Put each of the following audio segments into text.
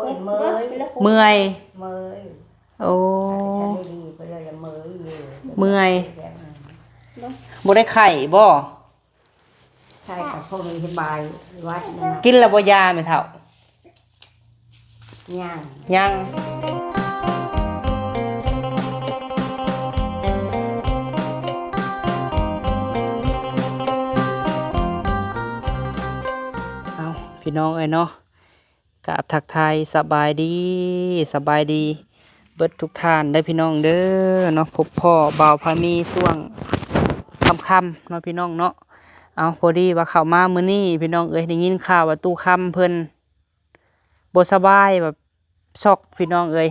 ເມື່ອຍ ເມື່ອຍ ເມື່ອຍ ໂອ້ ເມື່ອຍ ບໍ່ໄດ້ໄຂ້ບໍ່? ໃຊ່ ກໍພໍມີສະບາຍ ຫວັດນະ. ກິນແລ້ວບໍ່ຢາແມ່ເຖົ້າ? ຍັງ ຍັງ. ເອົາ ພີ່ນ້ອງເອີຍເນາະ ກະທັກທາຍສະບາຍດີ ສະບາຍດີເບິດທຸກທ່ານເດີພີ່ນ້ອງເດີເນາະ. ພົບພໍ້ບ່າວພາມີຊ່ວງຄ່ຳໆເນາະພີ່ນ້ອງເນາະ. ເອົາ ພໍດີວ່າເຂົ້າມາມື້ນີ້ພີ່ນ້ອງເອີຍ ໄດ້ຍິນຂ່າວວ່າຕູ້ຄຳເພິ່ນບໍ່ສະບາຍ ແບບຊັອກພີ່ນ້ອງເອີຍ.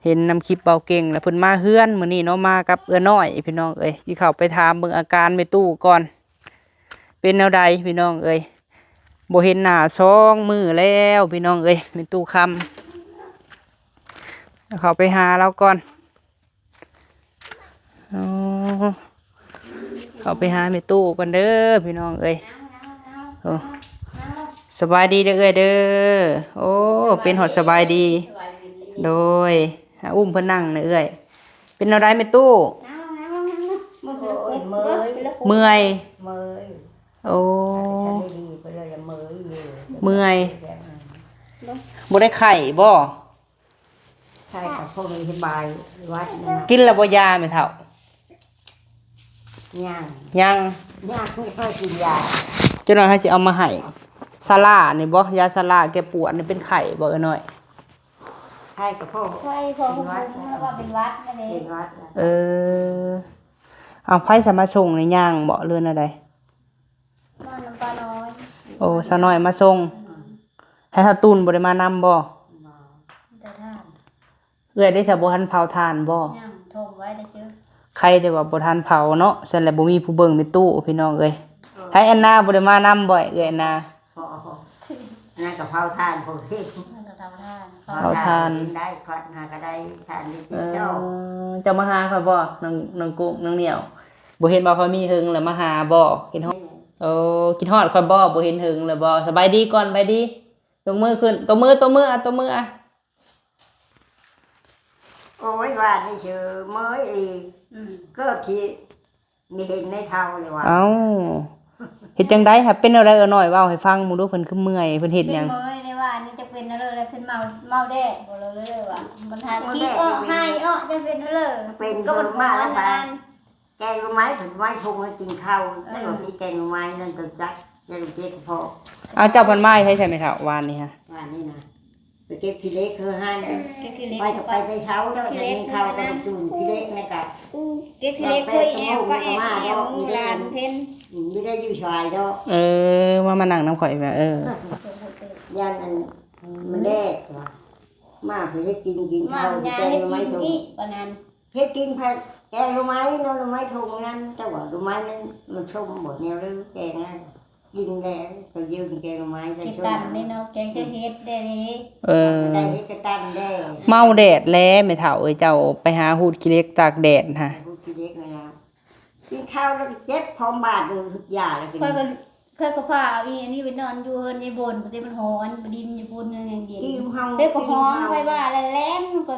ເຫັນນຳຄລິບເບົາເກັ່ງ ແລ້ວເພິ່ນມາເຮືອນມື້ນີ້ເນາະ ມາກັບເອື້ອນ້ອຍພີ່ນ້ອງເອີຍ. ຊິເຂົ້າໄປຖາມເບິ່ງອາການແມ່ຕູ້ກ່ອນ ເປັນແນວໃດພີ່ນ້ອງເອີຍ. ບໍ່ເຫັນໜ້າສອງມື້ແລ້ວພີ່ນ້ອງເອີຍ ແມ່ຕູ້ຄຳ. ເຂົ້າໄປຫາລາວກ່ອນ. ອໍ ເຂົ້າໄປຫາແມ່ຕູ້ກ່ອນເດີພີ່ນ້ອງເອີຍ. ໂອ້ ສະບາຍດີເດີເອື້ອຍເດີ. ໂອ້ ເປັນຮອດສະບາຍດີ. ໂດຍ ຫາ ອຸ້ມເພິ່ນນັ່ງນະເອື້ອຍ. ເປັນແນວໃດແມ່ຕູ້? ເມື່ອຍ ເມື່ອຍ ໂອ້ ເມື່ອຍ ບໍ່ໄດ້ໄຂ້ບໍ່? ໃຊ່ ກໍພໍມີສະບາຍ ຫວັດນະ. ກິນແລ້ວບໍ່ຢາແມ່ເຖົ້າ? ຍັງ ຍັງ ຍັງ ຍັງບໍ່ຄ່ອຍກິນຢາ. ຈັກໜ້ອຍເຮົາຊິເອົາມາໃຫ້. ຊາລານີ້ບໍ່? ຢາຊາລາແກ້ປວດນີ້ ເປັນໄຂ້ບໍ່ເອື້ອຍນ້ອຍ? ໄຂ້ກໍພໍ ໄຂ້ພໍ ເປັນຫວັດ ເພິ່ນວ່າເປັນຫວັດນັ້ນເດ້ ເປັນຫວັດ. ເອີ ເອົາ ໃຜສາມາດສົ່ງນີ້ ຍ່າງບໍ່ ຫຼືແນວໃດ? ມານຳປ້ານ້ອຍ. ໂອ້ ສາວນ້ອຍມາສົ່ງ. ອືມ ໃຜ ສາວຕູນບໍ່ໄດ້ມານຳບໍ່? ບໍ່ ມີແຕ່ທ່ານ. ເອື້ອຍໄດ້ສະ ບໍ່ທັນເຜົາຖ່ານບໍ່? ຍັງ ຖົມໄວ້ແຕ່ຊື່. ໄຄແຕ່ວ່າບໍ່ທັນເຜົາເນາະ ຊັ້ນແຫຼະ ບໍ່ມີຜູ້ເບິ່ງແມ່ຕູ້ພີ່ນ້ອງເອີຍ. ເອີ ໃຜ ແອນນາບໍ່ໄດ້ມານຳບໍ່ ເອື້ອຍແອນນາ? ບໍ່ ອັນນັ້ນກໍເຜົາຖ່ານ ເຜົາຖ່ານ ເຜົາຖ່ານ ເຜົາຖ່ານໄດ້ ຄວັນຫາກໍໄດ້ຖ່ານໄດ້ເຈັດຊອກ. ເອີ ເຈົ້າມາຫາຂ້ອຍບໍ່ ນ້ອງ ນ້ອງກຸ້ງ ນ້ອງໜຽວ? ບໍ່ເຫັນວ່າຂ້ອຍມີເຫິງແລ້ວ ມາຫາບໍ່? ຄິດຮອດ ເອີ ຄິດຮອດຂ້ອຍບໍ່? ບໍ່ເຫັນເຫິງແລ້ວບໍ່? ສະບາຍດີກ່ອນ ສະບາຍດີ. ຍົກມືຂຶ້ນ ຕົບມື ຕົບມື ອະ ຕົບມື ອະ. ໂອ້ຍ ຫວານນີ້ເຊີເມີຍອີ່ຫຼີ. ອືມ ເກີບຊິມີເຫັນໃນເທົ້າເລີຍວ່າ. ເອົ້າ ເຮັດຈັ່ງໃດຫາ ເປັນແນວໃດເອື້ອຍນ້ອຍ? ເວົ້າໃຫ້ຟັງເບິ່ງດູ ເພິ່ນຄືເມື່ອຍ ເພິ່ນເຮັດຫຍັງ? ເປັນເມີຍໃນວ່ານີ້ ຈັກເປັນແນວໃດ ເພິ່ນເມົາ ເມົາແດດບໍ່ເລີຍວ່າ ມັນຫາ ເປັນ ຂີ້ອອກ ໄຫ້ອອກ ຈັກເປັນແນວໃດ. ເປັນ ກໍ ເກີບມາແລ້ວ ແກງໜໍ່ໄມ້ ເພິ່ນໄວ້ ເພິ່ນໄວ້ທຸງໃຫ້ກິນເຂົ້າ. ເອີ ແລ້ວກໍມີແກງໜໍ່ໄມ້ນັ້ນກໍຈັກ ແກງເຈັບພໍ. ເອົາ ເຈົ້າເພິ່ນມາໃຫ້ໃຊ້ແມ່ເຖົ້າ ວານນີ້ຮະ? ວານນີ້ນະ ໄປເກັບຂີ້ເຫຼັກຄືຫັ້ນ. ເກັບຂີ້ເຫຼັກ ໄປກໍໄປແຕ່ເຊົ້າ ແຕ່ວ່າຈະກິນເຂົ້າ ແຕ່ວ່າຈູນຂີ້ເຫຼັກນັ້ນກະ ເກັບຂີ້ເຫຼັກຄືອີ່ແອວ ປ້າແອວ ຫຼານເພັນ. ອືມ ຢູ່ໄດ້ຢູ່ສາຍດອກ. ເອີ ມາ ມານັ່ງນຳຂ້ອຍ ເອີ ຢ້ານອັນ ມັນແດດວ່າ ມາເພື່ອເຮັດກິນ ກິນເຂົ້າ ແກງໜໍ່ໄມ້ ເຮັດກິນອີກປານນັ້ນ. ເຮັດກິນຜັດແກງໜໍ່ໄມ້ເນາະ ໜໍ່ໄມ້ທົ່ງນັ້ນ ແຕ່ວ່າໜໍ່ໄມ້ນັ້ນມັນສົ້ມບໍ່ແນວເລີຍ ແກງນັ້ນກິນແລ້ວ ກໍຢືນແກງໜໍ່ໄມ້ໄດ້. ກິນຕຳນີ້ເນາະ ແກງໃສ່ເຫັດໄດ້ເດ້. ເອີ ໄດ້ເຫັດກໍຕຳແລ້ວ. ເມົາແດດແຫຼະແມ່ເຖົ້າເອີຍ ເຈົ້າໄປຫາຫູດຂີ້ເຫຼັກຕາກແດດຫັ້ນ. ຫູດຂີ້ເຫຼັກນັ້ນນະ ກິນເຂົ້າແລ້ວກໍເຈັບພ້ອມບາດ ຢາແລ້ວກໍ ຂ້ອຍກໍພາເອົາອີ່ອັນນີ້ໄປນອນຢູ່ເຮືອນຍາຍບົນ ແຕ່ມັນຮ້ອນ ໄປດິນຢູ່ພຸ້ນ ຍັງເຢັນ. ຕີມເຮົາ ເປັນກໍຮ້ອງ ຕີມເຮົາ ຂ້ອຍວ່າແລ້ວແລ່ນໄປ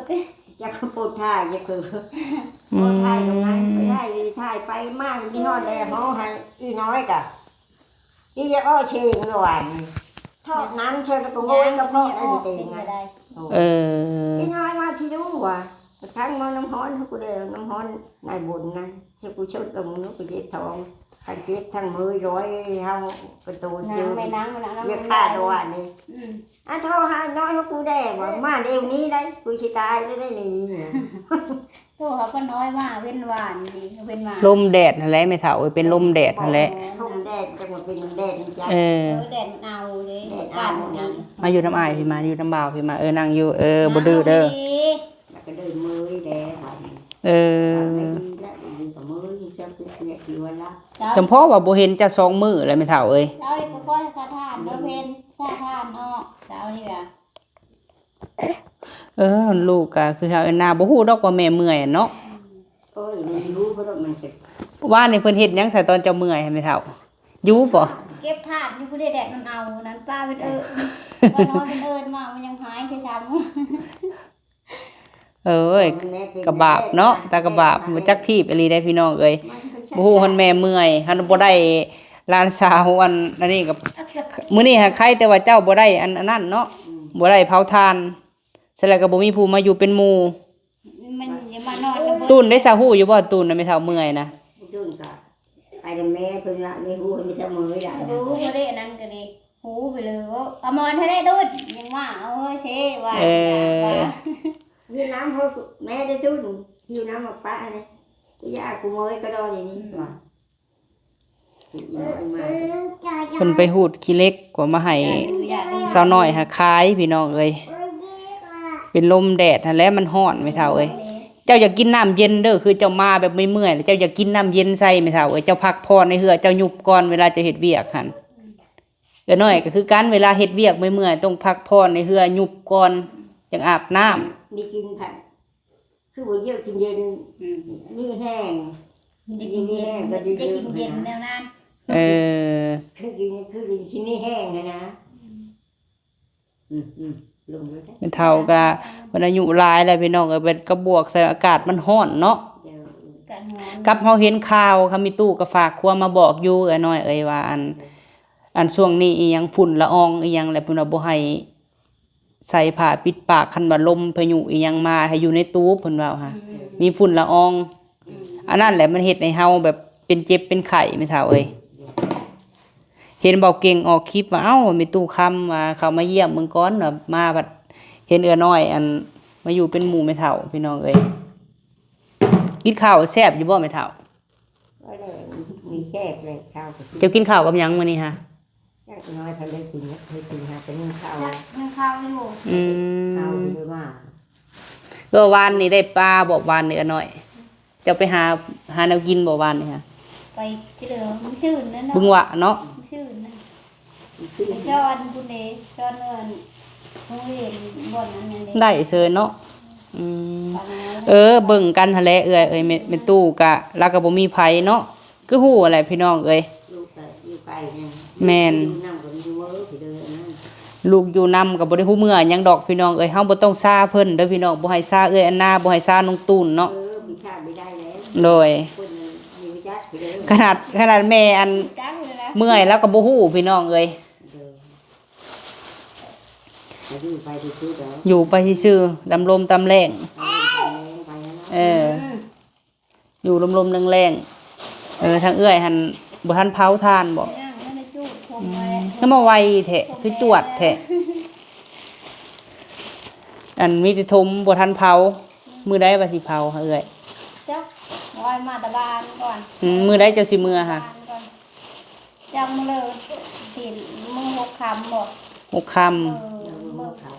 ຈັກປວດທ້າຍ ຈັກຄື ອືມ ປວດທ້າຍຕອງນັ້ນ ໄປຖ່າຍ ຖ່າຍໄປມາ ມີຮອດແລ້ວ ຮ້ອງໃຫ້ອີ່ນ້ອຍກະ ອີ່ຢາກອອກເສງລະຫວ່າງນີ້ ເທາະນ້ຳເທື່ອ ແລ້ວກໍໂຫຍກະເພາະ ອັນນີ້ເຕັງ. ເອີ ອີ່ນ້ອຍມາພີ່ດູວ່າ ທັງໝໍ້ນ້ຳຮ້ອນ ເຮົາກໍໄດ້ເອົານ້ຳຮ້ອນນາຍບົນນັ້ນ ເຈົ້າກຸສົນກັບໝູ່ ໜູກໍເຈັບທ້ອງ ຄັນເຈັບທັງເມີຍຮ້ອຍ ເຮົາກະໂຕນ ນາງແມ່ນາງ ນາງ ຢ່າຂາດວ່ານີ້. ອືມ ອັນໂທຫານ້ອຍເຮົາກູແດ່ວ່າ ມາດຽວນີ້ໄດ໋ ກູຊິຕາຍໄດ້ໃນນີ້. ໂທຫາປ້ານ້ອຍມາເວັນວານນີ້ ເວັນວານ ລົມແດດຫັ້ນແຫຼະແມ່ເຖົ້າເອີຍ ເປັນລົມແດດຫັ້ນແຫຼະ. ລົມແດດ ຈັກວ່າເປັນແດດນີ້ຈ້ະ. ເອີ ເອີ ແດດມັນເອົາເດ້ ແດດເອົານັ້ນ. ມາຢູ່ນຳອ້າຍພີ້ ມາຢູ່ນຳບ່າວພີ້ ມາ ເອີ ນັ່ງຢູ່ ເອີ ບໍ່ດື້ເດີ. ແລ້ວກໍເດີນເມີຍແລ້ວບາດນີ້. ເອີ ດີແລ້ວ ດີກໍເມີຍ ຈັກຊິເສຍຊິວ່າລະ. ຈຳເພາະວ່າບໍ່ເຫັນເຈົ້າສອງມື້ແລ້ວແມ່ເຖົ້າເອີຍ. ເຈົ້ານີ້ກໍຄ່ອຍສະຖານເນາະ ເພັນສະຖານເນາະ ເຈົ້ານີ້ກະ. ເອີ ລູກກະຄືເຮົາ ແອນນາບໍ່ຮູ້ດອກວ່າແມ່ເມື່ອຍເນາະ. ໂອ້ຍ ມັນຢູ່ບໍ່ດອກ ມັນເຈັບ. ວ່ານີ້ເພິ່ນເຮັດຫຍັງຊະ ຕອນເຈົ້າເມື່ອຍຫັ້ນແມ່ເຖົ້າ? ຢູ່ບໍ່? ເກັບທາດຢູ່ພຸ້ນເດ້ ແດດມັນເອົານັ້ນ ປ້າເພິ່ນເອີ້ນ ປ້ານ້ອຍເພິ່ນເອີ້ນມາ ມັນຍັງຫາຍ ເອີຍ ກະບາບເນາະ ຕາກະບາບ ບໍ່ຈັກທີບອີ່ຫຼີເດ້ພີ່ນ້ອງເອີຍ. ບໍ່ຮູ້ ຄັນແມ່ເມື່ອຍ ຄັນບໍ່ໄດ້ຫຼານສາວອັນ ອັນນີ້ກໍ ມື້ນີ້ຫາໄຄແຕ່ວ່າເຈົ້າບໍ່ໄດ້ອັນ ອັນນັ້ນເນາະ ບໍ່ໄດ້ເຜົາຖ່ານ ສະແລ້ວກໍບໍ່ມີຜູ້ມາຢູ່ເປັນໝູ່. ມັນຢາກມານອນນຳ. ຕູນເດຊະ ຮູ້ຢູ່ບໍ່? ຕູນນະ ແມ່ເຖົ້າເມື່ອຍນະ. ຕູນກະໄປນຳແມ່ເພິ່ນລະ ແມ່ຮູ້ ມີແຕ່ເມື່ອຍຫຼາຍນະ. ຮູ້ບໍ່ໄດ້ ອັນນັ້ນກໍເດ້ ຮູ້ໄປເລີຍ. ເອົາໝອນໃຫ້ແດ່ຕູນ ຍັງວ່າ ເອົາເຮີ້ຍເຊວ່າ. ເອີ ຫິວນ້ຳເຮົາແມ່ໄດ້ຕູນ ຫິວນ້ຳມາປະໃຫ້ແດ່. ຢ່າ ກູເມື່ອຍກະດອນນີ້ວ່າ. ເພິ່ນໄປຫູດຂີ້ເຫຼັກກວ່າມາໃຫ້ສາວນ້ອຍຫາຂາຍ ພີ່ນ້ອງເອີຍ. ເປັນລົມແດດຫັ້ນແຫຼະ ມັນຮ້ອນແມ່ເຖົ້າເອີຍ. ເຈົ້າຢ່າກິນນ້ຳເຢັນເດີ ຄືເຈົ້າມາແບບເມື່ອຍໆ ແລ້ວເຈົ້າຢ່າກິນນ້ຳເຢັນໃສ່ແມ່ເຖົ້າເອີຍ. ເຈົ້າພັກຜ່ອນໃນເຮືອ ເຈົ້າຍຸບກ່ອນ ເວລາເຈົ້າເຮັດວຽກຫັ້ນ. ເອື້ອຍນ້ອຍກໍຄືກັນ ເວລາເຮັດວຽກເມື່ອຍໆ ຕ້ອງພັກຜ່ອນໃນເຮືອ ຍຸບກ່ອນ ຈັ່ງອາບນ້ຳ. ມີກິນຜັດ ຄືບໍ່ເຍາະກິນເຢັນ ອືມ ມີແຮງ ໄດ້ກິນເຢັນ ໄດ້ກິນເຢັນແນວນັ້ນ. ເອີ ຄືກິນ ຄືຊິມີແຮງຫັ້ນນະ. ອືມ ອືມ ອືມ ລົງເລີຍ ແມ່ເຖົ້າກະເພິ່ນອາຍຸຫຼາຍແລ້ວ ພີ່ນ້ອງເອີຍ. ເພິ່ນກະບວກໃສ່ອາກາດມັນຮ້ອນເນາະ ກັບເຮົາເຫັນຂ່າວ ຄັນມີຕູ້ກະຝາກຄວາມມາບອກຢູ່ ເອື້ອຍນ້ອຍເອີຍ ວ່າອັນ ອັນຊ່ວງນີ້ອີ່ຫຍັງ ຝຸ່ນລະອອງອີ່ຫຍັງ ແລ້ວເພິ່ນວ່າບໍ່ໃຫ້ ໃສ່ຜ້າປິດປາກ ຄັນວ່າລົມພາຍຸອີ່ຫຍັງມາ ໃຫ້ຢູ່ໃນຕູບ ເພິ່ນເວົ້າຫາ. ອືມ ມີຝຸ່ນລະອອງ. ອືມ ອັນນັ້ນແຫຼະ ມັນເຮັດໃຫ້ເຮົາແບບເປັນເຈັບເປັນໄຂ້ແມ່ເຖົ້າເອີຍ. ເຫັນເບົາເກັ່ງອອກຄລິບວ່າ ເອົ້າ ແມ່ຕູ້ຄຳວ່າເຂົ້າມາຢ້ຽມເບິ່ງກ່ອນ ວ່າມາພັດເຫັນເອື້ອຍນ້ອຍ ອັນ ມາຢູ່ເປັນໝູ່ແມ່ເຖົ້າ ພີ່ນ້ອງເອີຍ. ກິນເຂົ້າແຊບຢູ່ບໍ່ແມ່ເຖົ້າ? ກໍໄດ້ ມີແຊບເລີຍ ເຂົ້າກໍກິນ. ເຈົ້າກິນເຂົ້າກັບຫຍັງມື້ນີ້ຫະ? ຈັກໜ້ອຍ ຄັນໄດ້ກິນ ເຄີຍກິນຫາ ກໍໜຶ້ງເຂົ້າ. ໜຶ້ງເຂົ້າຢູ່. ອືມ ເຂົ້າຢູ່ວ່າ ເອີ ວານນີ້ໄດ້ປາບໍ່ ວານນີ້ ອານ້ອຍ? ເຈົ້າໄປຫາ ຫາແນວກິນບໍ່ວານນີ້ຫະ? ໄປເຈີມື້ຊື່ນນັ້ນເນາະ ບຶງຫວະເນາະ ມື້ຊື່ນນັ້ນ ມື້ຊື່ນ ໄປຊ້ອນພຸ້ນເດ້ ຊ້ອນເອີ່ນ ໂຮງຮຽນບ່ອນນັ້ນນັ້ນເດ້ ໄດ້ເຊີຍເນາະ. ອືມ ປານ້ອຍ ເອີ ເບິ່ງກັນຫັ້ນແຫຼະ ເອື້ອຍເອີຍ ແມ່ ແມ່ຕູ້ກະ ລາວກະບໍ່ມີໃຜເນາະ ຄືຮູ້ຫັ້ນແຫຼະພີ່ນ້ອງເອີຍ. ລູກກະຢູ່ໄກແນ່ ແມ່ນ ລູກຢູ່ນຳກໍບໍ່ໄດ້ຮູ້ເມືອຫຍັງດອກພີ່ນ້ອງເອີຍ. ເຮົາບໍ່ຕ້ອງຊາເພິ່ນເດີພີ່ນ້ອງ ບໍ່ໃຫ້ຊາເອື້ອຍອັນນາ ບໍ່ໃຫ້ຊານ້ອງຕູນເນາະ. ເອີ ມີຊາບໍ່ໄດ້ແລ້ວ ໂດຍ ເພິ່ນບໍ່ຮູ້ຈັກເດີ ຂະໜາດ ຂະໜາດແມ່ອັນ ຈັກເລີຍນະ ເມື່ອຍລາວກໍບໍ່ຮູ້ພີ່ນ້ອງເອີຍ. ໂດຍ ກໍຢູ່ໄປຊື່ໆດອກ ຢູ່ໄປຊື່ໆ ດຳລົມຕຳແລງ ເອີ ອືມ ຢູ່ລົມໆແລງໆ. ເອີ ທາງເອື້ອຍຫັ້ນບໍ່ທັນເຜົາຖ່ານບໍ? ຍັງ ຍັງບໍ່ໄດ້ຈູດຜົມ ອືມ ມາແລ້ວ ຄືມາໄວແທ້ ຜົມ ຄືຈວດແທ້ ອັນມີແຕ່ຖົມບໍ່ທັນເຜົາ. ອືມ ມື້ໃດວ່າຊິເຜົາຫະເອື້ອຍ? ຈັກ ວ່າມາແຕ່ບ້ານກ່ອນ. ອືມ ມື້ໃດເຈົ້າຊິເມືອຫະ? ບ້ານກ່ອນ ຈັກມື້ເລີຍ ຊິມື້ຫົກຄ່ຳບໍ? ຫົກຄ່ຳ ມື້ ມື້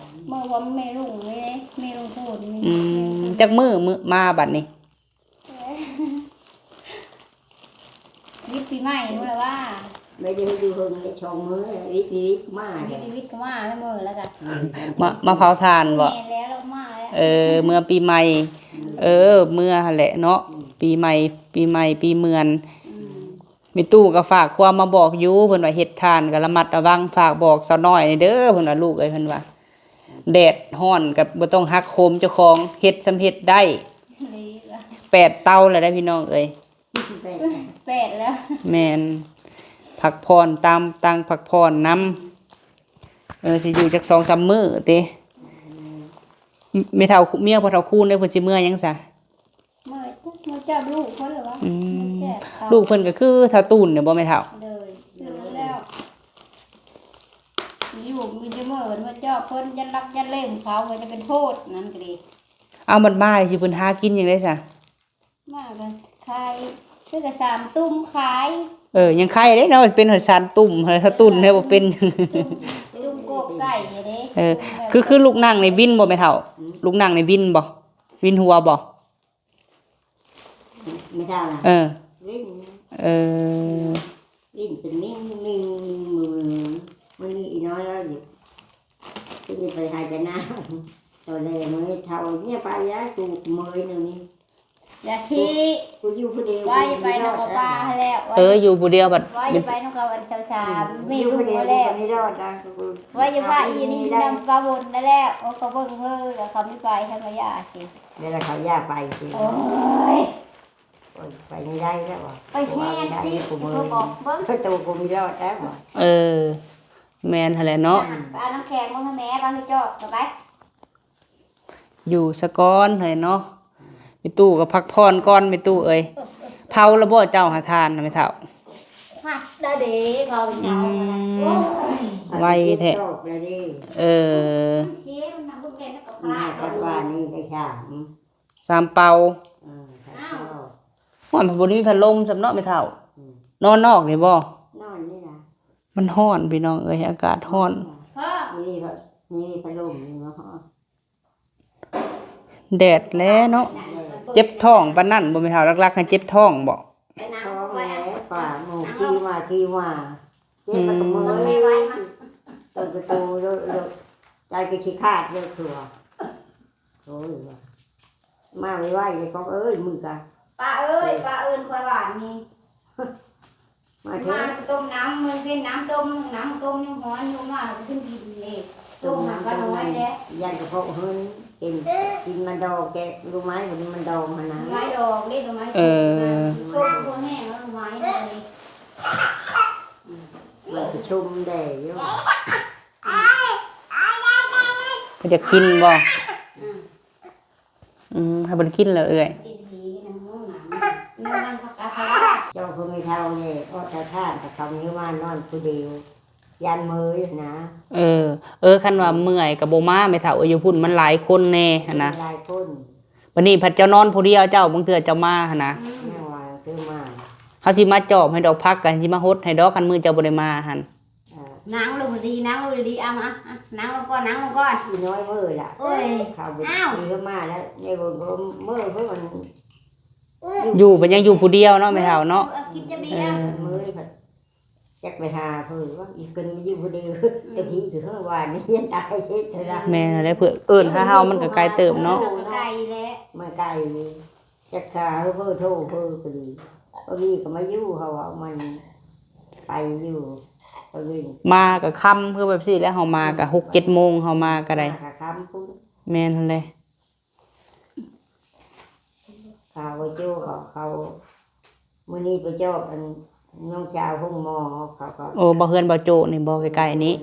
ມື້ພໍ່ແມ່ລຸງນີ້ເດ້ ແມ່ລຸງຄູນນີ້. ອືມ ຈັກມື້ ມື້ມາບັດນີ້? ວິດປີໃໝ່ພຸ້ນລະວ່າ ໄດ້ຢູ່ເຖິງສອງມື້ ວິດ ວິດມາ ວິດ ວິດກໍມາແລ້ວມື້ລະກະ ອືມ ມາ ມາເຜົາຖ່ານບໍ? ແມ່ນແລ້ວ ລາວມາແລ້ວ ເອີ ເມືອປີໃໝ່ ອືມ ເອີ ເມືອຫັ້ນແຫຼະເນາະ ອືມ ປີໃໝ່ ປີໃໝ່ ປີເມືອນ. ອືມ ແມ່ຕູ້ກໍຝາກຄວາມມາບອກຢູ່ ເພິ່ນວ່າເຮັດຖ່ານກໍລະມັດລະວັງ ຝາກບອກສາວນ້ອຍແດ່ເດີ ເພິ່ນວ່າ ລູກເອີຍ ເພິ່ນວ່າ ແດດຮ້ອນກໍບໍ່ຕ້ອງຫັກໂຫມເຈົ້າຂອງ ເຮັດສ່ຳເຮັດໄດ້. ດີລະ ແປດເຕົາແລ້ວເດ້ພີ່ນ້ອງເອີຍ ແປດ ແປດແລ້ວ ແມ່ນ ພັກຜ່ອນຕາມ ຕ່າງພັກຜ່ອນນຳ. ເອີ ຊິຢູ່ຈັກສອງສາມມື້ຕິ ແມ່ເຖົ້າ ເມຍພໍ່ເຖົ້າຄູນເດ້ ເພິ່ນຊິເມືອຫຍັງຊະ? ເມືອ ເມືອຈັບລູກເພິ່ນລະວະ. ອືມ ລູກເພິ່ນກໍຄືທ້າວຕູນນີ້ບໍ່ແມ່ເຖົ້າ? ໂດຍ ຄືນັ້ນແລ້ວ ຢູ່ມີແຕ່ເມືອ ເມືອຈອບເພິ່ນ ຢ້ານລັກຢ້ານເຫຼັ້ນເຂົາ ມັນຈະເປັນໂທດນັ້ນກໍດີ. ເອົາ ມັນມາຊິເພິ່ນຫາກິນຈັ່ງໃດຊະ? ມາກໍຂາຍ ຄືກັບສານຕຸ້ມຂາຍ. ເອີ ຍັງຂາຍເດ້ເນາະ ເປັນສານຕຸ້ມ ສານຕຸ້ມແທ້ບໍ່ເປັນ ຕຸ້ມ ຕຸ້ມກົກໄກ່ເດ້. ເອີ ຄື ຄືລູກນັ່ງໃນວິນບໍ່ແມ່ເຖົ້າ? ອືມ ລູກນັ່ງໃນວິນບໍ່? ວິນຫົວບໍ່? ແມ່ເຖົ້ານະ ເອີ ວິນ ເອີ ວິນເປັນມິງມິງ ມື້ ມື້ນີ້ອີນ້ອຍລະຢູ່ ເພິ່ນຈະໄປຫາຈະນາ ຕອນແລງມື້ເຖົ້າເນຍ ໄປຍາ ປູກເມີຍແນວນີ້ ຢ່າຊິ ກູຢູ່ຜູ້ດຽວ ວ່າຢ່າໄປນຳປ້າຫັ້ນແຫຼະ ເອີ ຢູ່ຜູ້ດຽວບັດ ວ່າຢ່າໄປນຳເຂົາອັນສາວໆ ມີລູກແລ້ວ ວ່າຢ່າພາອີ່ນີ້ນຳປ້າບົນນັ້ນແຫຼະ ໂອ້ ເຂົາເບິ່ງເຮີ ແລ້ວເຂົາມີໄປ ເຂົາກໍຢ່າຊິ ແລ້ວເຂົາຢ່າໄປຊິ ໂອ້ຍ ໂອ້ຍ ໄປນີ້ໄດ້ແລ້ວຫວາ ໄປແຮງຊິ ເຂົາບອກເບິ່ງ ໂຕກູມີລອດແລ້ວຫວາ ເອີ ແມ່ນຫັ້ນແຫຼະເນາະ ໄປເອົານ້ຳແຂງມາໃຫ້ແມ່ ບາງຈອກໄປ ຢູ່ສະກ່ອນເຮີ້ຍເນາະ ແມ່ຕູ້ກໍພັກຜ່ອນກ່ອນແມ່ຕູ້ເອີຍ ເຜົາລະບໍ່ເຈົ້າຫາທານນະແມ່ເຖົ້າ ພັກແລ້ວເດ້ ເຜົາເຈົ້າ ອືມ ໂອ້ຍ ໄວແທ້ ເອີ ເຮັດນຳເບິ່ງແດ່ ກັບວານນີ້ໄດ້ສາມ ສາມເປົາ ເອີ ສາມເປົາ ໂອ້ຍ ມັນບໍ່ໄດ້ມີພັດລົມຊ້ຳເນາະແມ່ເຖົ້າ ອືມ ນອນນອກນີ້ບໍ່ ນອນນີ້ນະ ມັນຮ້ອນພີ່ນ້ອງເອີຍ ອາກາດຮ້ອນ ມີ ມີພັດລົມຢູ່ເນາະ ແດດແຫຼະເນາະ ເຈັບທ້ອງປານນັ້ນບໍ່ແມ່ເຖົ້າ ຫຼັກໆຫັ້ນເຈັບທ້ອງບໍ່ ໄປນັ່ງ ທ້ອງແຫຼະ ປາໝູ່ຂີ່ມາຂີ່ມາ ເຈັບແລ້ວກໍເມື່ອຍ ອືມ ເປີດປະຕູໂລດ ໃຈກໍຂີ້ຂາດໂລດ ຄືວ່າ ໂອ້ຍ ວ່າ ມາໄວໆເດ້ ກອງເອີຍ ມຶງກະ ປ້າເອີຍ ປ້າເອີ້ນຂ້ອຍຫວານນີ້ ມາເທີ ມາຕົ້ມນ້ຳ ມັນເປັນນ້ຳຕົ້ມ ນ້ຳຕົ້ມຍັງຮ້ອນຢູ່ ມາຂຶ້ນກິນເດ້ ຕົ້ມມັນກໍນ້ອຍແຫຼະ ຢ້ານກະເພາະເຮີ້ນ ເປັນກິນມັນດອງ ແກງໜໍ່ໄມ້ ມັນດອງຫັ້ນນະ ໜໍ່ໄມ້ດອງເດ້ ໜໍ່ໄມ້ ເອີ ສົ້ມ ສົ້ມບໍ່ແຫ້ງ ໜໍ່ໄມ້ ມັນຊິຊຸ່ມແດ່ຢູ່ ເພິ່ນຢາກກິນບໍ່? ອືມ ອືມ ໃຫ້ເພິ່ນກິນແລ້ວເອື້ອຍ ກິນດີນຳນ້ອງນຳ ນ້ອງນຳຜັກກາດສະຫຼັດ ເຈົ້າຜູ້ແມ່ເຖົ້ານີ້ ອອກຈາກທານ ຖ້າເຂົາມີມານອນຜູ້ດຽວ ຢ້ານເມີຍນະ ເອີ ເອີ ຄັນວ່າເມື່ອຍກໍບໍ່ມາແມ່ເຖົ້າເອີຍ ຢູ່ພຸ້ນມັນຫຼາຍຄົນແດ່ຫັ້ນນະ ຫຼາຍຄົນ ບັດນີ້ພັດເຈົ້ານອນຜູ້ດຽວ ເຈົ້າ ບາງເທື່ອເຈົ້າມາຫັ້ນນະ ອືມ ຍັງວ່າຄືມາ ເຮົາຊິມາຈອບໃຫ້ດອກ ຜັກກໍຊິມາຫົດໃຫ້ດອກ ຄັນມື້ເຈົ້າບໍ່ໄດ້ມາຫັ້ນ ອ່າ ນັ່ງລົງດີໆ ນັ່ງລົງດີໆ ເອົາ ເອົາ ເອົາ ນັ່ງລົງກ່ອນ ນັ່ງລົງກ່ອນ ອີນ້ອຍເມີລະ ໂອ້ຍ ເຂົາບໍ່ ເອົາ ດີເພິ່ນມາແລ້ວ ໃນເບິ່ງກໍເມີເພິ່ນມັນ ຢູ່ເພິ່ນຍັງຢູ່ຜູ້ດຽວເນາະ ແມ່ເຖົ້າເນາະ ເອີ ກິນຈະເບຍ ເອີ ເມີເພິ່ນຈັກໄປຫາເພິ່ນວ່າ ອີເພິ່ນມາຢູ່ຜູ້ດຽວ ອືມ ແຕ່ພີ້ຄືເຮີ້ວານນີ້ຍັງຕາຍເຮັດເທື່ອລະ ແມ່ນແຫຼະ ເພື່ອເອີ້ນຫາເຮົາມັນກໍໄກເຕີບເນາະ ມັນກໍໄກແຫຼະ ມັນໄກ ຈັກສາເຮີ້ໂທເຮີກໍດີ ບໍ່ມີກໍມາຢູ່ ເຮົາວ່າມັນໄປຢູ່ ໄປເວັນ ມາກໍຄ່ຳ ຄືແບບຊີ້ແຫຼະ ເຮົາມາກໍຫົກເຈັດໂມງ ເຮົາມາກໍໄດ້ ມາກໍຄ່ຳພຸ້ນ ແມ່ນຫັ້ນແຫຼະ ຂ້າບໍ່ໂຈ້ເຂົາ ເຂົາ ມື້ນີ້ໄປຈອບອັນ ນ້ອງສາວໂຮງໝໍ ເຂົາກໍ ໂອ້ ບໍ່ ເຮືອນບໍ່ໂຈ້ນີ້ບໍ່ ໃກ້ໆນີ້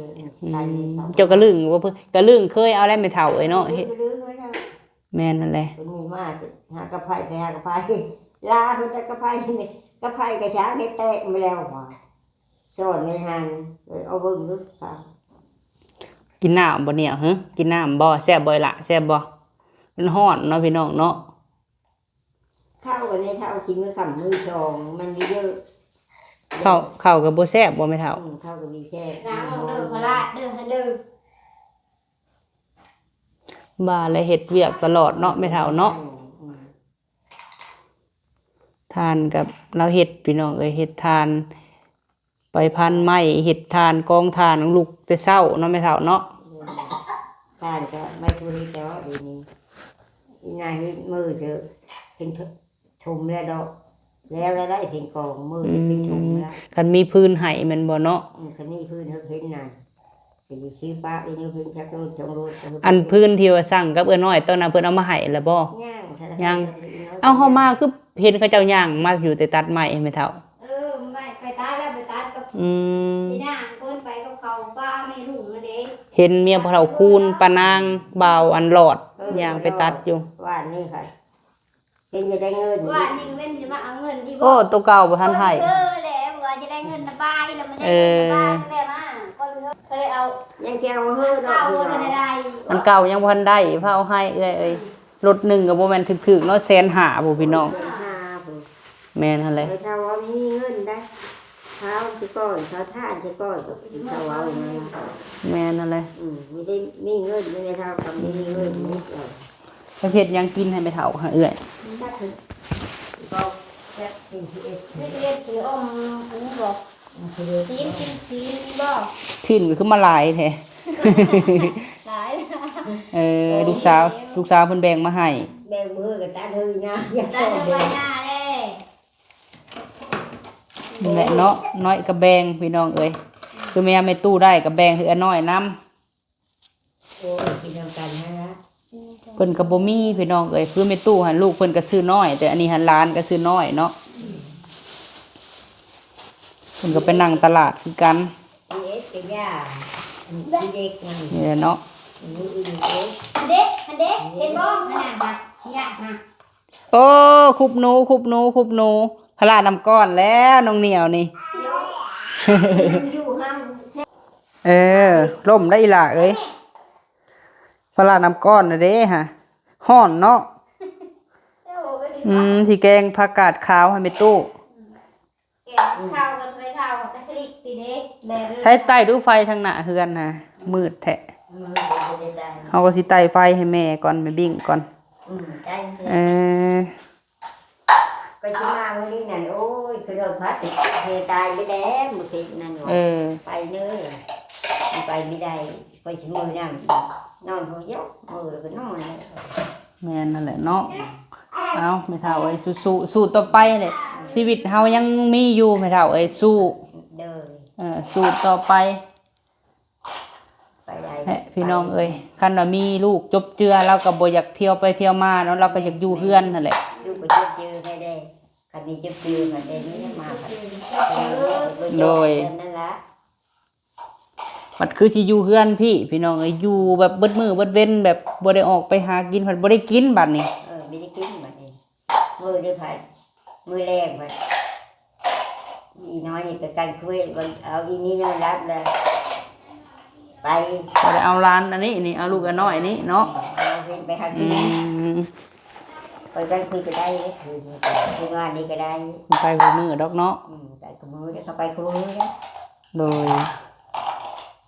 ອືມ ອືມ ເຈົ້າກະລຶ້ງບໍ່ ກະລຶ້ງເຄີຍເອົາແລ້ວແມ່ເຖົ້າເອີຍເນາະ ເຮັດ ກະລຶ້ງໄວ້ແລ້ວ ແມ່ນຫັ້ນແຫຼະ ເພິ່ນມີມາຫາກັບໃຜ ໄປຫາກັບໃຜ ລາເພິ່ນແຕ່ກັບໃຜນີ້ ກັບໃຜກະຊ່າງ ເຮັດແຕກມາແລ້ວຫວາ ສອນໃນຫັ້ນ ເອີ ເອົາເບິ່ງດູ ກິນນ້ຳບໍ່ນີ້ຫື ກິນນ້ຳບໍ່ ແຊບບໍ່ອີ່ຫຼ້າ ແຊບບໍ່ ມັນຮ້ອນເນາະ ພີ່ນ້ອງເນາະ ເຂົ້າອັນນີ້ ເຂົ້າກິນມື້ຄ່ຳມື້ສອງ ມັນເຍອະ ເຂົ້າ ເຂົ້າກໍບໍ່ແຊບບໍ່ແມ່ເຖົ້າ ອືມ ເຂົ້າກໍມີແຊບ ນ້ຳເດີ ພະລາດເດີ ຫັ້ນເດີ ວ່າແລ້ວເຮັດວຽກຕະຫຼອດເນາະແມ່ເຖົ້າເນາະ ອືມ ຖ່ານກັບລາວເຮັດ ພີ່ນ້ອງເອີຍ ເຮັດຖ່ານ ໄປພັນໄມ້ ເຮັດຖ່ານ ກອງຖ່ານ ລຸກແຕ່ເຊົ້າເນາະແມ່ເຖົ້າເນາະ ຖ່ານກໍໄມ້ພູນີ້ແຕ່ວ່າດີນີ້ ອີ່ນາເຮັດມື້ເດີ ເປັນ ຖົມແລ້ວດອກ ແລ້ວລະໄດ້ເປັນກອງ ມື້ ອືມ ເປັນຖົມແລ້ວ ຄັນມີຟືນໃຫ້ແມ່ນບໍ່ເນາະ ອືມ ຄັນມີຟືນເຮັດນະ ຊິໄປຊື້ປະອີ່ນີ້ເພິ່ນຈັກໂລດສອງໂລດ ອັນຟືນທີ່ວ່າສັ່ງກັບເອື້ອຍນ້ອຍຕອນນັ້ນ ເພິ່ນເອົາມາໃຫ້ແລ້ວບໍ່? ຍັງ ຍັງ ເອົ້າ ເຮົາມາຄືເຫັນເຂົາເຈົ້າຍ່າງມາຢູ່ແຕ່ຕັດໄມ້ແມ່ເຖົ້າ ເອີ ໄປ ໄປຕັດແລ້ວ ໄປຕັດກັບ ອືມ ອີ່ນາງຄົນໄປກັບເຂົາ ປ້າແມ່ລຸງນັ້ນເດ້ ເຫັນເມຍພໍ່ເຖົ້າຄູນ ປ້ານາງ ບ່າວອັນຫຼອດ ເອີ ຍ່າງໄປຕັດຢູ່ ວານນີ້ ເຫັນຈະໄດ້ເງິນ ວ່ານີ້ເງິນຈະມາເອົາເງິນອີກ ໂອ້ ໂຕເກົ່າບໍ່ທັນໃຫ້ ເອີ ແລ້ວວ່າຈະໄດ້ເງິນນະບາຍ ແລ້ວມັນໄດ້ເງິນນະບາຍ ເອີ ແລ້ວມາ ກໍເລີຍເອົາ ຍັງຈະເອົາເຮີດອກ ອັນເກົ່າຍັງບໍ່ທັນໄດ້ ພາເອົາໃຫ້ເອື້ອຍເອີຍ ລົດໜຶ່ງກໍບໍ່ແມ່ນຖືກໆເນາະ ແສນຫ້າພຸ້ນ ພີ່ນ້ອງ ແສນຫ້າພຸ້ນ ແມ່ນຫັ້ນແຫຼະ ແຕ່ຖ້າວ່າມີເງິນໄດ້ ເອົາຊິກ່ອນ ເອົາທານຊິກ່ອນ ກໍເອົານັ້ນ ແມ່ນຫັ້ນແຫຼະ ອືມ ມີໄດ້ ມີເງິນ ມີເທົ່າກັບມີເງິນ ເຮັດຫຍັງກິນໃຫ້ແມ່ເຖົ້າຫາເອື້ອຍ ຈັກ ກໍຈັກກິນ ເຮັດ ເຮັດຊິອ້ອມອັນນີ້ບໍ່ ຊີ້ນ ຊີ້ນ ຊີ້ນນີ້ບໍ່ ຊີ້ນກໍຄືມາຫຼາຍແທ້ ຫຼາຍ ເອີ ລູກສາວ ລູກສາວເພິ່ນແບ່ງມາໃຫ້ ແບ່ງມື້ກັນຕາເດີ ນີ້ແຫຼະເນາະ ນ້ອຍກໍແບ່ງພີ່ນ້ອງເອີຍ ຄືແມ່ ແມ່ຕູ້ໄດ້ກໍແບ່ງໃຫ້ເອື້ອນ້ອຍນຳ. ໂອ້ຍ ກິນນຳກັນຫັ້ນລະ. ເພິ່ນກໍບໍ່ມີພີ່ນ້ອງເອີຍ ຄືແມ່ຕູ້ຫັ້ນ ລູກເພິ່ນກໍຊື້ນ້ອຍ ແຕ່ອັນນີ້ຫັ້ນຫຼານກໍຊື້ນ້ອຍເນາະ ເພິ່ນກໍໄປນັ່ງຕະຫຼາດຄືກັນ ເອັດກະຢ່າ ອັນເດັກນັ້ນ ນີ້ແຫຼະເນາະ ມື້ອື່ນເດ້ ອັນເດ ອັນເດ ເຫັນບໍ່ ອັນນັ້ນນະ ຍາກນະ. ໂອ້ ຄຸບໜູ ຄຸບໜູ ຄຸບໜູ ພາລະນ້ຳກ້ອນແລ້ວ ນ້ອງໜຽວນີ້ ຢູ່ຫັ້ນ ເອີ ລົ້ມໄດ້ອີ່ຫຼ້າເອີຍ ພາລະນ້ຳກ້ອນນະເດ້ຫະ ຮ້ອນເນາະ. ອືມ ຊິແກງຜັກກາດຂາວໃຫ້ແມ່ຕູ້ ແກງເຂົ້າກໍໄປເຂົ້າກໍສະລິດຕິເດ້ ແລະ ໃຊ້ໄຕ້ດູໄຟທາງໜ້າເຮືອນນະ ມືດແທ້ ເຮົາກໍຊິໄຕ້ໄຟໃຫ້ແມ່ກ່ອນ ແມ່ບິ້ງກ່ອນ ອືມ ໄດ້ ເອີ ຂ້ອຍຊິມາມື້ນີ້ນັ້ນ ໂອ້ຍ ຄືລົດພັດ ເຮຕາຍໄປແລ້ວ ມື້ເພັດນັ້ນ ເອີ ໄປເນີ ໄປບໍ່ໄດ້ ຂ້ອຍຊິເມືອນຳ ນອນຫົວຢອກ ເມືອແລ້ວກໍນອນ. ແມ່ນຫັ້ນແຫຼະເນາະ ເອົາ ແມ່ເຖົ້າເອີຍ ສູ້ໆ ສູ້ຕໍ່ໄປແຫຼະ ຊີວິດເຮົາຍັງມີຢູ່ ແມ່ເຖົ້າເອີຍ ສູ້ ເອີ ສູ້ຕໍ່ໄປ. ໄປໄດ້ ແຫຼະ ພີ່ນ້ອງເອີຍ ຄັນວ່າມີລູກຈົບເຈືອ ລາວກໍບໍ່ຢາກທ່ຽວໄປທ່ຽວມາເນາະ ລາວກໍຢາກຢູ່ເຮືອນຫັ້ນແຫຼະ ຢູ່ກໍຈົບເຈືອໄດ້ ຄັນມີຈົບເຈືອມັນໄດ້ມີມາ ໂດຍ ນັ້ນລະ ບັດຄືຊິຢູ່ເຮືອນພີ້ ພີ່ນ້ອງເອີຍ ຢູ່ແບບເບິດມື້ເບິດເວັນ ແບບບໍ່ໄດ້ອອກໄປຫາກິນ ພັດບໍ່ໄດ້ກິນບັດນີ້ ເອີ ບໍ່ໄດ້ກິນບັດນີ້ ມື້ນີ້ພັດ ມື້ແລງພັດ ອີນ້ອຍນີ້ໄປກາງຄືນ ເອົາອີນີ້ນອນຫຼັບແລ້ວ ໄປ ບໍ່ໄດ້ເອົາຫຼານອັນນີ້ນີ້ ເອົາລູກອັນນ້ອຍນີ້ເນາະ ເອົາເພິ່ນໄປຫາກິນ ອືມ ໄປກາງຄືນກໍໄດ້ ຄື ຄືວານນີ້ກໍໄດ້ ໄປຄູ່ມື້ດອກເນາະ ອືມ ໄປຄູ່ມື້ເດ້ ເຂົາໄປຄູ່ມື້ເດ້ ໂດຍ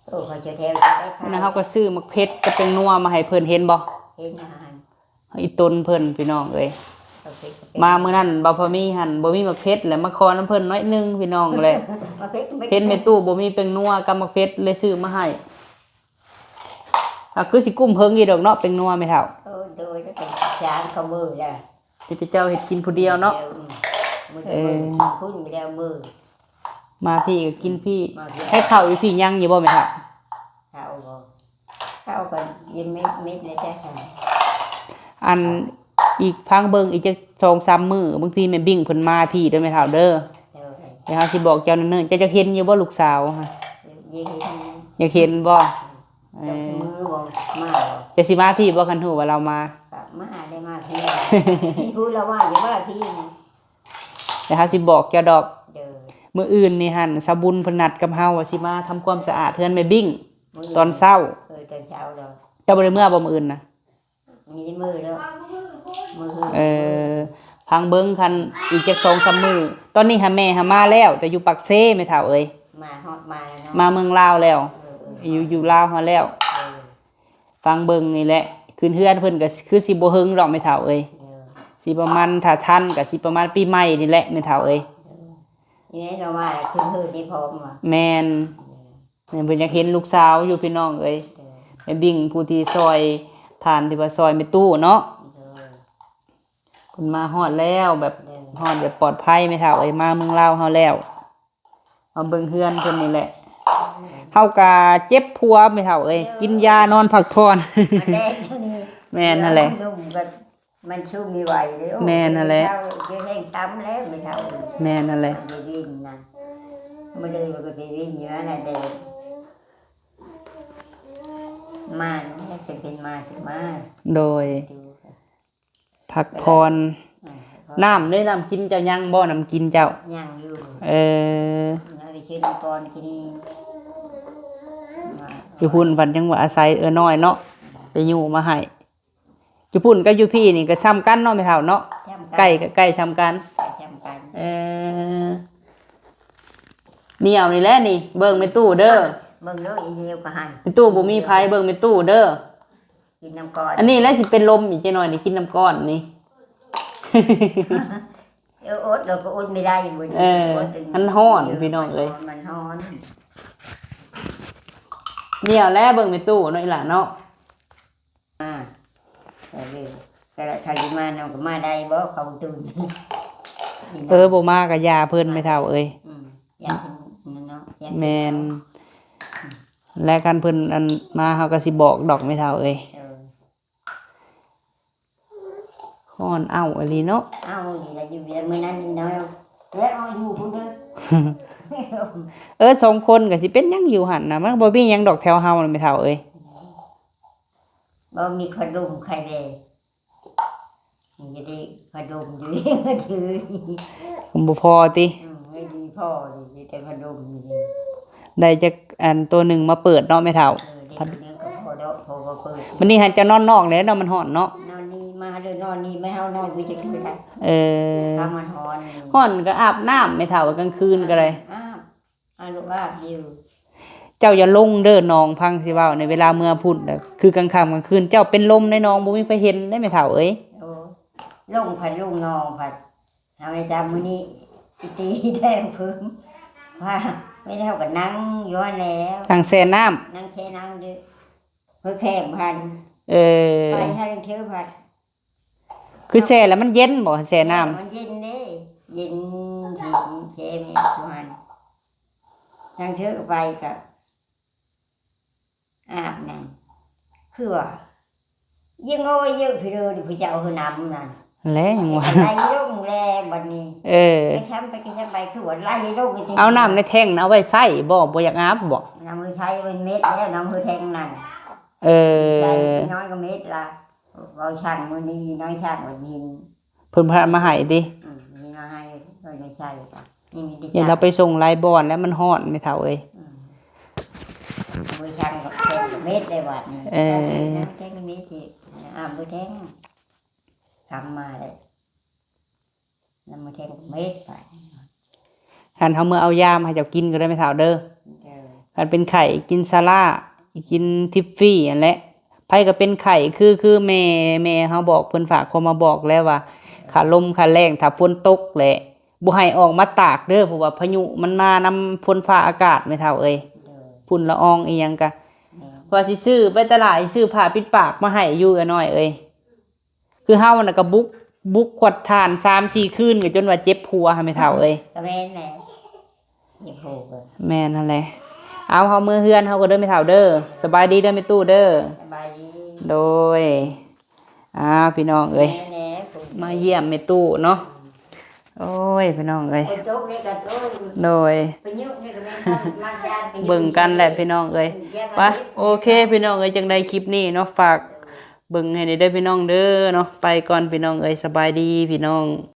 ໂອ້ ເຂົາເຈົ້າແຖວໄດ້ ມື້ນັ້ນເຮົາກໍຊື້ໝາກເຜັດກັບແປ້ງນົວມາໃຫ້ເພິ່ນ ເຫັນບໍ່? ເຫັນ ອີ່ຕົນເພິ່ນ ພີ່ນ້ອງເອີຍ ເອົາເຜັດກັບແປ້ງ ມາມື້ນັ້ນບ່າວພາມີຫັ້ນບໍ່ມີໝາກເຜັດ ແລ້ວມາຂໍນຳເພິ່ນໜ້ອຍໜຶ່ງ ພີ່ນ້ອງ ແລ້ວ ໝາກເຜັດກໍບໍ່ໄດ້ ເຫັນແມ່ຕູ້ບໍ່ມີແປ້ງນົວກັບໝາກເຜັດ ເລີຍຊື້ມາໃຫ້ ອ່າ ຄືຊິກຸ້ມເພິ່ນຢູ່ດອກເນາະ ແປ້ງນົວແມ່ເຖົ້າ ເອີ ໂດຍ ແລ້ວກໍສາມເຂົ້າມື້ແລ້ວ ທີ່ເຈົ້າເຮັດກິນຜູ້ດຽວເນາະ ອືມ ມື້ ເອີ ມື້ພຸ້ນແລ້ວມື້ ມາພີ້ກໍກິນພີ້ ມາພີ້ ໃຫ້ເຂົ້າຢູ່ພີ້ຍັງຢູ່ບໍ່ແມ່ເຖົ້າ? ເຂົ້າບໍ່ ເຂົ້າກໍກິນເມັດໆ ແລ້ວແຕ່ຊັ້ນ ອັນ ອີກຟັງເບິ່ງອີກຈັກສອງສາມມື້ ບາງທີແມ່ບິ້ງເພິ່ນມາພີ້ເດີແມ່ເຖົ້າເດີ ໂດຍ ດຽວເຮົາຊິບອກເຈົ້າເນີນໆ ເຈົ້າຢາກເຫັນຢູ່ບໍ່ລູກສາວ? ຢາກເຫັນ ຢາກເຫັນບໍ່? ເອີ ເຈົ້າຊິມາບໍ່? ມາບໍ່? ເຈົ້າຊິມາພີ້ບໍ່ ຄັນຮູ້ວ່າລາວມາ? ກໍມາໄດ້ມາພີ້ ຮູ້ລາວມາ ຢ່າມາພີ້ ດຽວເຮົາຊິບອກເຈົ້າດອກ ໂດຍ ມື້ອື່ນນີ້ຫັ້ນ ສາວບຸນເພິ່ນນັດກັບເຮົາວ່າຊິມາທຳຄວາມສະອາດເຮືອນແມ່ບິ້ງ ມື້ອື່ນ ຕອນເຊົ້າ ເອີ ຕອນເຊົ້າດອກ ເຈົ້າບໍ່ໄດ້ເມືອບໍ່ມື້ອື່ນນະ? ມີແຕ່ມື້ດອກ ມື້ ເອີ ພັງເບິ່ງ ຄັນອີກຈັກສອງສາມມື້ ຕອນນີ້ຫາແມ່ຫາມາແລ້ວ ແຕ່ຢູ່ປາກເຊແມ່ເຖົ້າເອີຍ ມາຮອດມາແລ້ວເນາະ ມາເມືອງລາວແລ້ວ ເອີ ເອີ ຢູ່ ຢູ່ລາວເຮົາແລ້ວ ເອີ ຟັງເບິ່ງນີ້ແຫຼະ ຂຶ້ນເຮືອນເພິ່ນກໍຄືຊິບໍ່ເຫິງດອກແມ່ເຖົ້າເອີຍ ເອີ ຊິປະມານ ຖ້າທັນກໍຊິປະມານປີໃໝ່ນີ້ແຫຼະແມ່ເຖົ້າເອີຍ ເອີ ນີ້ແຫຼະເນາະ ວ່າຂຶ້ນເຮືອນນີ້ພ້ອມວ່າ ແມ່ນ ເອີ ແມ່ນເພິ່ນຢາກເຫັນລູກສາວຢູ່ພີ່ນ້ອງເອີຍ ເອີ ແມ່ບິ້ງຜູ້ທີ່ຊ່ອຍ ທ່ານທີ່ວ່າຊ່ອຍແມ່ຕູ້ເນາະ ເອີ ເພິ່ນມາຮອດແລ້ວ ແບບ ເອີ ຮອດແບບປອດໄພແມ່ເຖົ້າເອີຍ ມາເມືອງລາວເຮົາແລ້ວ ມາເບິ່ງເຮືອນເພິ່ນນີ້ແຫຼະ ເຮົາກະເຈັບຜົວແມ່ເຖົ້າເອີຍ ກິນຢານອນພັກຜ່ອນ ມາແດດແນວນີ້ ແມ່ນຫັ້ນແຫຼະ ມັນຊຸ່ມມີໄວເດ້ ແມ່ນຫັ້ນແຫຼະ ເຈົ້າແຮງຊ້ຳແລ້ວແມ່ເຖົ້າ ແມ່ນຫັ້ນແຫຼະ ໄປວິນນະ ມື້ເດີມັນກໍໄປວິນຢູ່ຫັ້ນນະ ແຕ່ມານີ້ຈະເປັນມາ ຈະມາ ໂດຍ ພັກຜ່ອນ ອືມ ນ້ຳເດ້ ນ້ຳກິນເຈົ້າຍັງບໍ່? ນ້ຳກິນເຈົ້າ ຍັງຢູ່ ເອີ ຍັງໄດ້ກິນກ່ອນກິນນີ້ ຢູ່ພຸ້ນພັດຍັງວ່າອາໄສເອື້ອນ້ອຍເນາະ ໄປຍູ້ມາໃຫ້ ຢູ່ພຸ້ນກັບຢູ່ພີ້ນີ້ກໍຊ່ຳກັນເນາະແມ່ເຖົ້າເນາະ ຊ່ຳກັນ ໃກ້ກໍໃກ້ຊ່ຳກັນ ໃກ້ຊ່ຳກັນ ເອີ ໜຽວນີ້ແຫຼະນີ້ ເບິ່ງແມ່ຕູ້ເດີ ເບິ່ງເດີ ອີໜຽວກໍໃຫ້ ແມ່ຕູ້ບໍ່ມີໃຜ ເບິ່ງແມ່ຕູ້ເດີ ກິນນ້ຳກ້ອນ ອັນນີ້ແຫຼະຊິເປັນລົມອີກຈັກໜ້ອຍນີ້ ກິນນ້ຳກ້ອນນີ້ ເອີ ອົດ ເຮົາກໍອົດບໍ່ໄດ້ ເອີ ມັນຮ້ອນພີ່ນ້ອງເອີຍ ມັນຮ້ອນ ໜຽວແຫຼະ ເບິ່ງແມ່ຕູ້ເນາະ ອີ່ຫຼ້າເນາະ ອ່າ ເອີ ກໍເຂົາຊິມາເນາະ ກໍມາໄດ້ບໍ່ ເຂົາຕື່ນ. ເອີ ບໍ່ມາກໍຢ່າເພິ່ນແມ່ເຖົ້າເອີຍ. ອືມ ຢ້ານເພິ່ນເນາະ ຢ້ານເພິ່ນເນາະ. ແມ່ນ ແລະ ຄັນເພິ່ນ ອັນ ມາ ເຮົາກໍຊິບອກດອກແມ່ເຖົ້າເອີຍ. ເອີ ຮ້ອນເອົ້າອີ່ຫຼີເນາະ. ເອົ້າອີ່ຫຼີລະ ຢູ່ເວລາມື້ນັ້ນນີ້ເນາະ ແລະ ເອົາຢູ່ພຸ້ນເດີ. ເອີ ສອງຄົນກໍຊິເປັນຫຍັງຢູ່ຫັ້ນນະ ມັນບໍ່ມີຫຍັງດອກແຖວເຮົານະແມ່ເຖົ້າເອີຍ. ບໍ່ມີພັດລົມໃຄແດ່ ມີແຕ່ພັດລົມຢູ່ ຖື ມັນບໍ່ພໍຕິ. ອືມ ໄດ້ດີພໍດີ ມີແຕ່ພັດລົມຢູ່ນີ້ ໄດ້ຈັກອັນໂຕໜຶ່ງມາເປີດເນາະແມ່ເຖົ້າ. ເອີ ໄດ້ໂຕໜຶ່ງກໍພໍດອກ ພໍ ພໍເປີດ. ມື້ນີ້ຫັ້ນເຈົ້ານອນນອກແຫຼະເນາະ ມັນຮ້ອນເນາະ. ນອນນີ້ມາເດີ ນອນນີ້ ໄມ່ເຮົານອນຢູ່ຈັກເທື່ອ. ເອີ ຖ້າມັນຮ້ອນ ຮ້ອນກໍອາບນ້ຳແມ່ເຖົ້າ ກາງຄືນກໍໄດ້ ອາບ ອາ ລູກອາບຢູ່. ເຈົ້າຢ່າລົງເດີໜອງ ຟັງຊິເວົ້າ ໃນເວລາເມືອພຸ້ນນະ ຄືກາງຄ່ຳກາງຄືນເຈົ້າເປັນລົມໃນໜອງ ບໍ່ມີໃຜເຫັນເດ້ແມ່ເຖົ້າເອີຍ. ໂອ້ ລົງພັດ ລົງໜອງພັດ ເຮົາໄດ້ຈຳມື້ນີ້ ອີຕີແດງເພີ່ມ ວ່າແມ່ເຖົ້າກໍນັ່ງຢູ່ຫັ້ນແຫຼະ ນັ່ງແຊ່ນ້ຳ ນັ່ງແຊ່ນ້ຳເດີ ເພິ່ນແຂ່ງພັນ. ເອີ ໄປຫາເທື່ອພັດ ຄືແຊ່ແລ້ວມັນເຢັນບໍ່ ແຊ່ນ້ຳ? ມັນເຢັນເດ້ ເຢັນທີ່ແຊ່ແມ່ຢູ່ຫັ້ນ. ທາງເທິງໄປກໍອາບນ້ຳ ຄືວ່າ ຍິງໂອ້ຍຍິງພີ່ເດີ ຜູ້ເຈົ້າຄືນ້ຳນັ້ນ ແລະ ຍັງວ່າ ໄຫຼລົງແລະບັດນີ້. ເອີ ໄປຊ້ຳໄປ ກໍຊ້ຳໄປ ຄືວ່າໄຫຼລົງ. ເອົານ້ຳໃນແທ້ງນະ ເອົາໄວ້ໃຊ້ບໍ່ ບໍ່ຢາກອາບບໍ່? ນ້ຳໄວ້ໃຊ້ ມັນເມັດແລ້ວ ນ້ຳໃນແທ້ງນັ້ນ. ເອີ ໃຊ້ນ້ອຍກໍເມັດລະ. ເວົ້າຊ່າງມື້ນີ້ນ້ອຍຊ່າງວ່າມີ ເພິ່ນພາມາໃຫ້ຕິ? ອືມ ມີມາໃຫ້ ເພິ່ນໃຫ້ໃຊ້ກະ ນີ້ມີແຕ່ ເຫັນລາວໄປສົ່ງຫຼາຍບ່ອນແລ້ວ ມັນຮ້ອນແມ່ເຖົ້າເອີຍ. ອືມ ມື້ຊ່າງກໍເມັດໄດ້ບາດນີ້. ເອີ ແຕ່ງເມັດອີກ ອາບບໍ່ແທ້ງ ກຳມາເລີຍ ນ້ຳມື້ແທ້ງກໍເມັດໄປ. ຄັນເຮົາເມືອເອົາຢາມາໃຫ້ເຈົ້າກິນກໍໄດ້ແມ່ເຖົ້າເດີ. ເອີ ຄັນເປັນໄຂ້ກິນຊາລາ ກິນທິບຟຣີຫັ້ນແຫຼະ. ໃຜກໍເປັນໄຂ້ ຄື ຄືແມ່ ແມ່ເຮົາບອກ ເພິ່ນຝາກຄວາມມາບອກແລ້ວວ່າ ຄາລົມຄາແລ້ງ ຖ້າຝົນຕົກແຫຼະ ບໍ່ໃຫ້ອອກມາຕາກເດີ ເພາະວ່າພາຍຸມັນມານຳຝົນຟ້າອາກາດແມ່ເຖົ້າເອີຍ. ໂດຍ ຝຸ່ນລະອອງອີ່ຫຍັງກະ ແມ່ນ ວ່າຊິຊື້ໄປຕະຫຼາດ ຊື້ຜ້າປິດປາກມາໃຫ້ຢູ່ ເອື້ອຍນ້ອຍເອີຍ. ຄືເຮົານະກະບຸກ ບຸກຂວດຖ່ານສາມສີ່ຄືນ ກະຈົນວ່າເຈັບຫົວຫັ້ນແມ່ເຖົ້າເອີຍ. ກະແມ່ນແຫຼະ ເຈັບຫົວ. ແມ່ນຫັ້ນແຫຼະ. ເອົາ ເຮົາເມືອເຮືອນເຮົາກໍເດີແມ່ເຖົ້າເດີ. ສະບາຍດີເດີແມ່ຕູ້ເດີ. ສະບາຍດີ. ໂດຍ. ອ້າວ ພີ່ນ້ອງເອີຍ ມາຢ້ຽມແມ່ຕູ້ເນາະ. ໂອ້ຍ ພີ່ນ້ອງເອີຍ ຝົນຕົກນີ້ກໍໂອ້ຍ ໂດຍ ພາຍຸນີ້ກໍແມ່ນ ເບິ່ງກັນແຫຼະພີ່ນ້ອງເອີຍ. ປະ ໂອເຄພີ່ນ້ອງເອີຍ ຈັ່ງໃດຄລິບນີ້ເນາະ ຝາກເບິ່ງໃຫ້ແດ່ເດີພີ່ນ້ອງເດີເນາະ. ໄປກ່ອນພີ່ນ້ອງເອີຍ ສະບາຍດີພີ່ນ້ອງ.